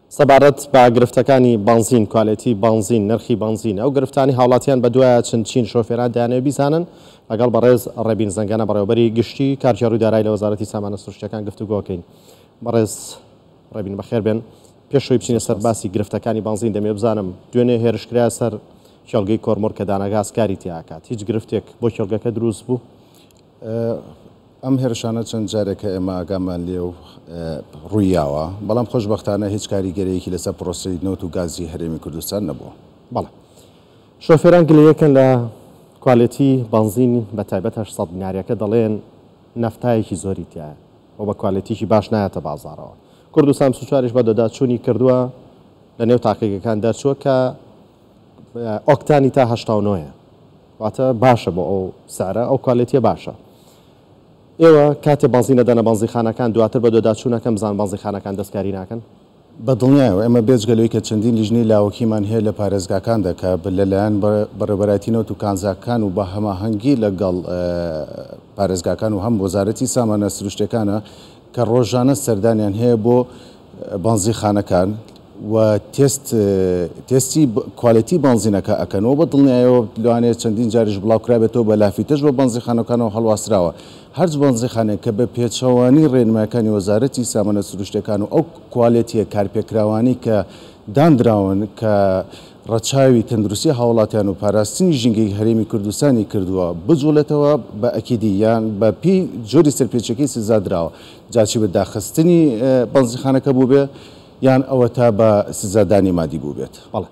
سەبارەت بە گرفتەکانی بەنزین، کوالێتی بەنزین، نرخی بەنزین، ئەو گرفتانەی هاوڵاتیان بەدوایە چن چین شۆفێران دەیانەوێت بیزانن، لەگەڵ بەڕێز ڕێبین زەنگەنە بەڕێوەبەری گشتی کارگێڕی دارایی لە وەزارەتی سامانە سروشتیەکان گفتوگۆکەین. بەڕێز ڕێبین بەخێر بێن. پێش ئەوەی بچینە سەر باسی گرفتەکانی بەنزین دەمەوێت بزانم دوێنێ هێرش کرایە سەر کێڵگەی کۆرمۆر کە دانەگاز کاری تیا ئەکات، هیچ گرفتێک بۆ کێڵگەکە دروست بوو؟ ئەم هێرشانە چەند جارێکە ئێمە ئاگامان لێ و ڕوویاوە، بەڵام خۆشبەختانە هیچ کاریگەرییەکی لەسەر پرۆسەی نەوت و گازی هەرێمی کوردستان نەبووە. بەڵێ. شۆفێران گلەیەکەن لە کوالێتی بەنزین بە تایبەت 800 دیناریەکە دەڵێن نەفتایەکی زۆری تیایە و بە کوالێتیکی باش نایەتە بازاڕەوە. کوردستان 24یش بەدواداچوونی کردووە لە نێو تاقیگەکان دەرچووە کە ئۆکتانی تا 89 یە. واتە باشە بۆ ئەو سعرە ئەو کوالێتیە باشە. ئێوە کاتێ بەنزین ئەدەنە بەنزیخانەکان دواتر بەدواداچوون ئەکەن بزانن بەنزیخانەکان دەستکاری ناکەن؟ بە دڵنیایەوە ئێمە بێجگە لەوەی کە چەندین لیژنەی لاوەکیمان هەیە لە پارێزگاکاندا کە لەلایەن بەڕێوەبەرایەتی نەوت و کانزاکان و بە هەماهەنگی لەگەڵ پارێزگاکان و هەم وەزارەتی سامانە سروشتیەکانە کە ڕۆژانە سەردانیان هەیە بۆ بەنزیخانەکان و تێست تێستی کوالێتی بەنزینەکە ئەکەن و بە دڵنیایەوە لەوانەیە چەندین جاریش بڵاو کرابێتەوە بە لافیتەش بە بەنزیخانەکانەوە هەڵواسراوە هەرچ بەنزیخانەیەک کە بە پێچەوانی ڕێنمایەکانی وەزارەتی سامانە سروشتیەکان و ئەو کوالێتیە کارپێکراوانەی کە داندراون کە ڕەچاوی تەندروستی هاوڵاتیان و پاراستنی ژینگەی هەرێمی کوردستانی کردووە بجوڵێتەوە بە ئەکیدی یان بە پێی جۆری سەرپێچیەکەی سزا دراوە جا چی بە داخستنی بەنزیخانەکە بووبێ یان ئەوەتا بە سزادانی مادی بووبێت. بەڵێ.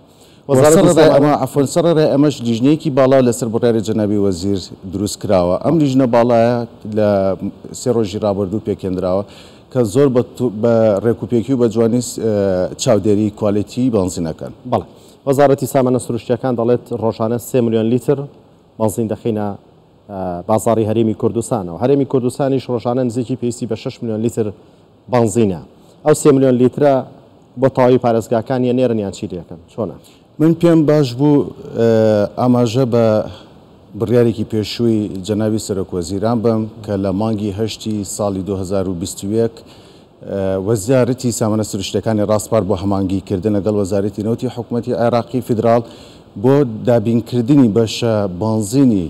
وە سەرەڕای ئەمە، عەفوەن، سەرەڕای ئەمەش لیژنەیەکی باڵا لەسەر بڕیاری جەنابی وەزیر دروست کراوە. ئەم لیژنە باڵایە لە سێ ڕۆژی ڕابردوو پێکهێنراوە کە زۆر بە بە ڕێکوپێکی و بە جوانی چاودێری کوالێتیی بەنزین ئەکەن. بەڵێ. وەزارەتی سامانە سروشتییەکان دەڵێت ڕۆژانە سێ ملیۆن لیتر بەنزین دەخەینە بازاڕی هەرێمی کوردستانەوە. هەرێمی کوردستانیش ڕۆژانە نزیکی پێویستی بە شەش ملیۆن لیتر بەنزینە. ئەو سێ ملیۆن لیترە بۆ تەواوی پارێزگاکان یەنێرن یان چی لێکەن؟ چۆنە؟ من پێم باش بوو ئاماژە بە بڕیارێکی پێشووی جەنابی سەرۆکوەزیران بەم کە لە مانگی هەشتی ساڵی 2021 وەزارەتی سامانە سروشتیەکانی ڕاسپارد بۆ هەمانگی کردن لەگەڵ وەزارەتی نەوتی حکومەتی عێراقی فیدراڵ بۆ دابینکردنی بەشە بەنزینی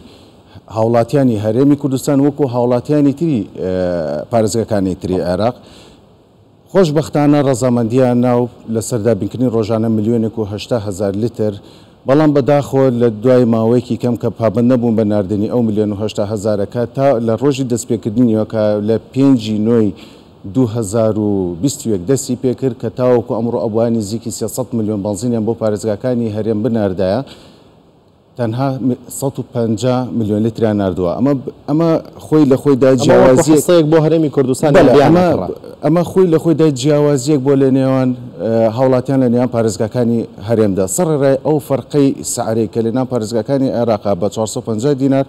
هاوڵاتیانی هەرێمی کوردستان وەکو هاوڵاتیانی تری پارێزگاکانی تری عێراق. خۆشبەختانە ڕەزامەندییان نا و لەسەر دابینکردنی ڕۆژانە ملیۆنێک و 80 هەزار لتر، بەڵام بەداخەوە لە دوای ماوەیەکی کەم کە پابەند نەبوون بە ناردنی ئەو ملیۆن و 80 هەزارەکە تا لە ڕۆژی دەستپێکردنیەوە کە لە پێنجی نۆی 2021 دەستی پێکرد کە تاوەکو ئەمڕۆ ئەبوایە نزیکی 300 ملیۆن بەنزینیان بۆ پارێزگاکانی هەرێم بناردایە تەنها 150 ملیۆن لتریان ناردووە. ئەمە ئەمە خۆی لە خۆیدا ئەمە وەکو جیاوازیەک حسەیەک بۆ هەرێمی کوردستان یان بەڵێ بیان ئەمە ئەکڕا. ئەمە خۆی لە خۆیدا جیاوازیەک بۆ لە نێوان هاوڵاتیان لە نێوان پارێزگاکانی هەرێمدا سەڕەرای ئەو فەرقەی سعرەی کە لە ناو پارێزگاکانی عێراقا بە 450 دینار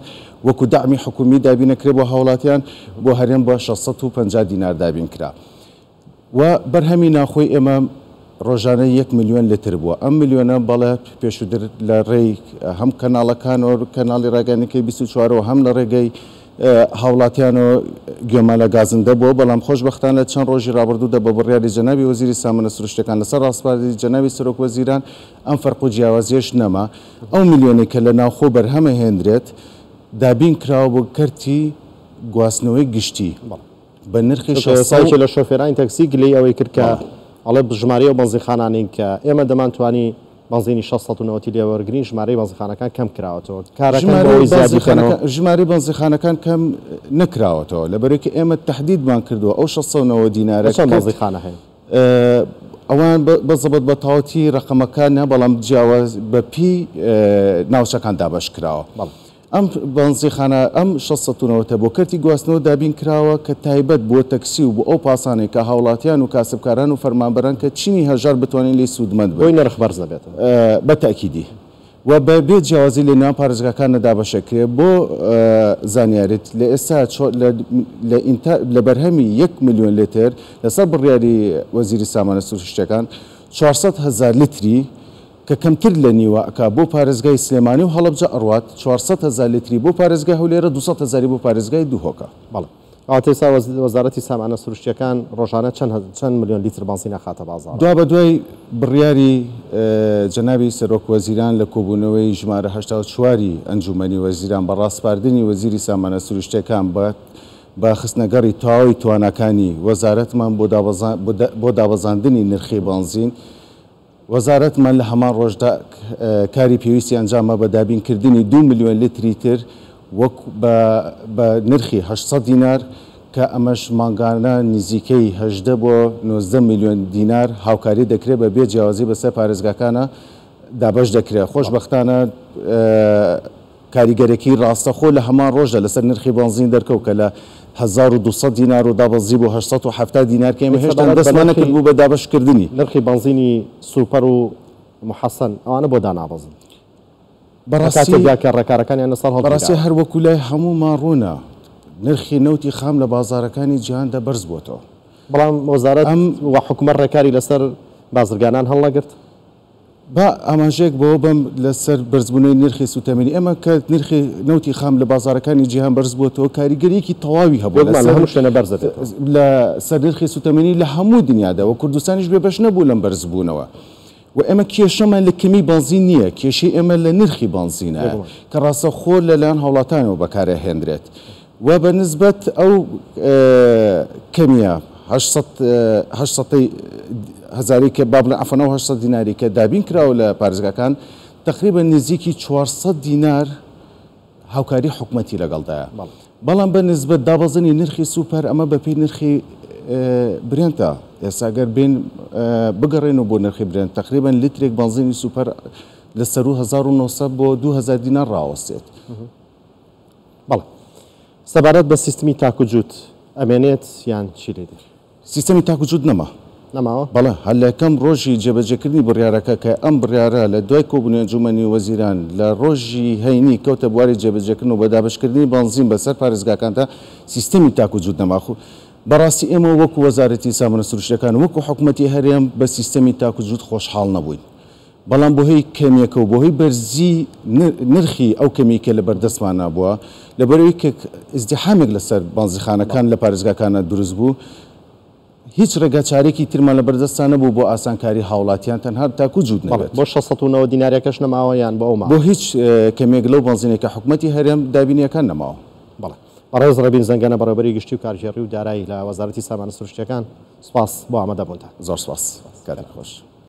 وەکو دەعمی حکومی دابین ئەکرێ بۆ هاوڵاتیان بۆ هەرێم بە 650 دینار دابین کرا. و بەرهەمی ناوخۆی ئێمە ڕۆژانە یەک ملیۆن لتر بووە، ئەم ملیۆنە بەڵێ پێشووتر لە ڕێی هەم کەناڵەکانەوە، کەناڵی ڕاگەیاندنەکەی 24ەوە، هەم لە ڕێگەی هاوڵاتیانەوە گوێمان لە گازندە بووە، بەڵام خۆشبەختانە چەند ڕۆژی ڕابردوودا بە بڕیاری جەنابی وەزیری سامانە سروشتیەکان لەسەر ڕاسپاردەی جەنابی سەرۆک وەزیران ئەم فەرق و جیاوازیەش نەما، ئەو ملیۆنەی کە لە ناوخۆ بەرهەمەهێنرێت دابین کراوە بۆ کەرتی گواستنەوەی گشتی. بە نرخی چونکە شەش ئێستا سەد و. یەکێ لە شۆفێرانی تەکسی گلەیی ئەوەی کرد کە بەڵێ. ئەڵێ ژمارەی ئەو بەنزینخانانەی کە ئێمە دەمانتوانی بەنزینی 690 ی لێ وەرگرین ژمارەی بەنزینخانەکان کەم کراوەتەوە کارەکەن بۆ ژمارەی ئەوەی زیادی بکەنەوە. بەنزیخانەکان ژمارەی بەنزیخانەکان کەم نەکراوەتەوە لەبەرئەوەی کە ئێمە تەحدیدمان کردووە ئەو 690 لە دینارە چەند کەرت بەنزیخانە هەیە؟ ئەوان بە زەبت بە تەواوەتی ڕەقەمەکان نا بەڵام جیاواز بە پێی ناوچەکان دابەش کراوە. بەڵێ. ئەم بەنزیخانە ئەم 690 بۆ کەرتی گواستنەوە دابین کراوە کە تایبەت بۆ تەکسی و بۆ ئەو پاسانەی کە هاوڵاتیان و کاسبکاران و فەرمانبەران کە چینی هەژار بتوانین لێی سوودمەند بن. بۆی نرخ بەرز نەبێتەوە. بە تەئکیدی و بە بێ جیاوازی لە نێوان پارێزگاکانە دابەشەکرێ. بۆ زانیاریت لە ئێستا لە لە ئینتا لە بەرهەمی یەک ملیۆن لتر لەسەر بڕیاری وەزیری سامانە سروشتیەکان 400 هەزار لتری کە کەمتر لە نیوە ئەکا بۆ پارێزگای سلێمانی و هەڵەبجە ئەڕوات، 400 هەزار لتری بۆ پارێزگای هەولێرە، 200 هەزاری بۆ پارێزگای دهۆکە. بەڵێ. کەواتە ئێستا وەزارەتی سامانە سروشتییەکان ڕۆژانە چەند ملیۆن لیتر بەنزین ئەخاتە بازاڕەوە؟ دوابەدوای بڕیاری جەنابی سەرۆک وەزیران لە کۆبوونەوەی ژمارە 84 ی ئەنجوومەنی وەزیران بە ڕاسپاردنی وەزیری سامانە سروشتییەکان بە بە خستنەگەڕی تەواوی تواناکانی وەزارەتمان بۆ دابەزاندنی نرخی بەنزین، وەزارەتمان لە هەمان ڕۆژدا کاری پێویستی ئەنجامدا بە دابینکردنی دوو ملیۆن لتری تر وەک بە نرخی 800 دینار کە ئەمەش مانگانە نزیکەی 18 بۆ 19 ملیۆن دینار هاوکاری دەکرێت بە بێ جیاوازی بەسەر پارێزگاکانە دابەش دەکرێت. خۆشبەختانە کاریگەرەکی ڕاستەخۆ لە هەمان ڕۆژدا لەسەر نرخی بەنزین دەرکەوت کە لە 1200 دینار و دابەزی بۆ 870 دینار کە ئێمە هێشتا دەستمان نەکردبوو بە دابەشکردنی. نرخی بەنزینی سوپەر و موحەسەن ئەوانە بۆ دانابەزن؟ لە کاتێکدا کە ڕێکارەکانیان لەسەر هەڵگیراوە. بەڕاستی هەر وەکو لای هەموومان ڕوونە نرخی نەوتی خام لە بازاڕەکانی جیهاندا بەرز بۆتەوە. بەڵام وەزارەت و حکومەت ڕێکاری لەسەر بازرگانان هەڵنەگرت؟ با ئاماژەیەک بەوە بەم لەسەر بەرزبوونەوەی نرخی سووتەمەنی، ئێمە کە نرخی نەوتی خام لە بازاڕەکانی جیهان بەرزبووەتەوە کاریگەرییەکی تەواوی هەبوو بێگومان لە هەموو شوێنە بەرز دەبێتەوە. لەسەر نرخی سووتەمەنی لە هەموو دنیادا و کوردستانیش بێبەش نەبوو لەم بەرزبوونەوە و ئێمە کێشەمان لە کەمی بەنزین نییە، کێشەی ئێمە لە نرخی بەنزینە کە ڕاستەوخۆ لەلایەن هاوڵاتانەوە بەکارئەهێنرێت و بە نسبەت ئەو کەمییە 800 هەزاری کە با بڵێن عەفوەن ئەو 800 دیناری کە دابین کراوە لە پارێزگاکان تەقریبەن نزیکی 400 دینار هاوکاری حکومەتی لەگەڵدایە. بەڵام بە نسبەت دابەزینی نرخی سوپەر ئەمە بەپێی نرخی برێنتە. ئێستا گەر بێن بگەڕێنەوە بۆ نرخی برێنت تەقریبەن لیترێک بەنزینی سوپەر لە سەروو 1900 بۆ 2000 دینار ڕاوەستێت. بەڵێ. سەبارەت بە سیستمی تاک و جووت ئەمێنێت یان چی لێ دێت؟ سیستەمی تاک و جووت نەما. نەماوە؟ بەڵێ، هەر لە یەکەم ڕۆژی جێبەجێکردنی بڕیارەکە کە ئەم بڕیارە لە دوای کۆبوونەوەی ئەنجوومەنی وەزیران لە ڕۆژی هەینی کەوتە بواری جێبەجێکردن و بە دابەشکردنی بەنزین بەسەر پارێزگاکاندا سیستەمی تاک و جووت نەما. بەڕاستی ئێمە وەکو وەزارەتی سامانە سروشتییەکان و وەکو حکومەتی هەرێم بە سیستەمی تاک و جووت خۆشحاڵ نەبووین. بەڵام بەهۆی کەمییەکە و بەهۆی بەرزی نرخی ئەو کەمیی کە لەبەردەستمانا بووە، لەبەرئەوەی کە ئیزدیحامێک لەسەر بەنزیخانەکان لە پارێزگاکانا دروست بوو، هیچ ڕێگاچارەیەکی ترمان لەبەردەستا نەبوو بۆ ئاسانکاری هاوڵاتیان تەنها تاکو جووت نەبێت. بۆ 690 دیناریەکەش نەماوە یان بۆ ئەو ماوە؟ بۆ هیچ کەمییەک لەو بەنزینەی کە حکومەتی هەرێم دابینی ئەکات نەماوە. بەڵێ. بەڕێز ڕێبین زەنگەنە بەڕێوەبەری گشتی و کارگێڕی و دارایی لە وەزارەتی سامانە سروشتییەکان، سوپاس بۆ ئامادەبوونتان. زۆر سوپاس. کاتێک خۆش.